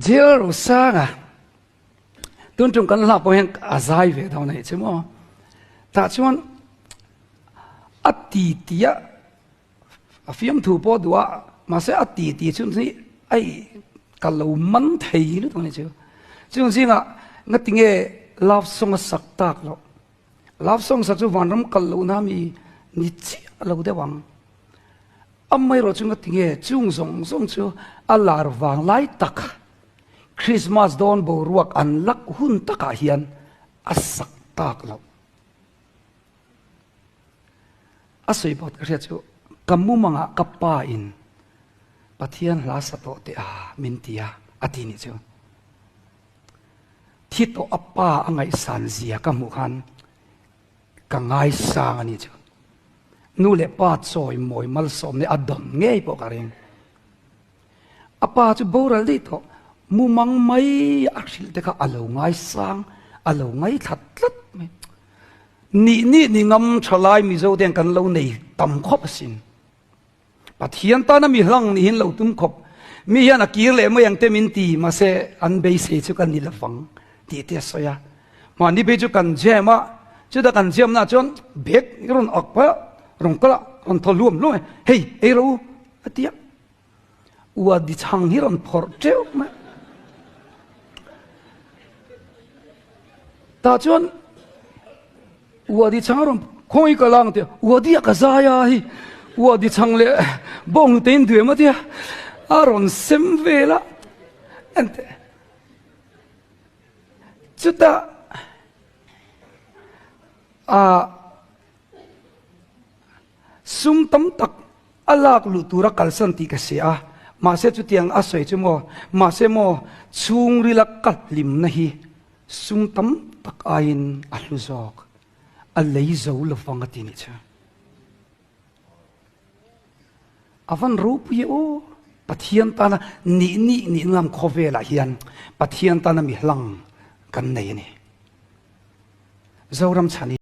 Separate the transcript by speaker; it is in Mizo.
Speaker 1: Jail Rosanga tun tum kan hla pawh hian a zai ve dawn a nih chu maw. Tah chuan a ti ti a a fiamthu pawh duh a mahse a ti ti chu hi ai ka lo man thei lutuk a nih chu. Chung zingah ngatinge love song a sak tak loh. Love song sak chu vanram kal lohna mi ni chiah lo deuh ang. Amaherawh chu ngatinge chung zawng zawng chu a lar vang lai tak Christmas dawn boruak an lak hun takah hian a sak tak loh. A sawi bawt ka hriat chu ka mumangah ka pa in Pathian hla sa tawh teh a min ti a a ti nih chu. Thi tawh a pa a ngaihsan zia ka hmuh khan ka ngaisang a nih chu. Nu leh pa chawi mawi malsawm nih a dawn ngei pawh ka ring. A pa chu boral daih tawh mumang mai a hrilh te kha a lo ngaisang, a lo ngaithla tlat mai. Nih nih ni ngam thalai Mizo te hian kan lo nei tam khawp asin. Pathian tana mi hlang nihin lo tum khawp. Mi hian a kir leh mai ang te min ti, mahse an beisei chu ka ni lovang tih te a sawi a. Mahni phei chu kan jam a, chuta kan jam naah chuan bag rawn ak phah a, rawn kal a, rawn thaw hluam hluam e, hei ei ro u a ti a. Ua di chhang hi rawn phawrh teuh mai. Tah chuan Uadi chhang a rawn khawi ka lang tia Uadi a ka zai a hi Uadi chhang leh bawng hnute in duem a tia a rawn sem vel a ente chutah a sum tam tak a lak luh tura kalsan tih ka hria a mahse chutiang a sawi chu maw mahse maw chhungrila ka hlimna hi Sum tam tak aiin a hlu zawk, a lei zo lovang a ti nih chu. A van ropui e aw, Pathian tana nih nih nih ngam khawvelah hian Pathian tana mi hlang kan nei a ni. Zoram chhan hi.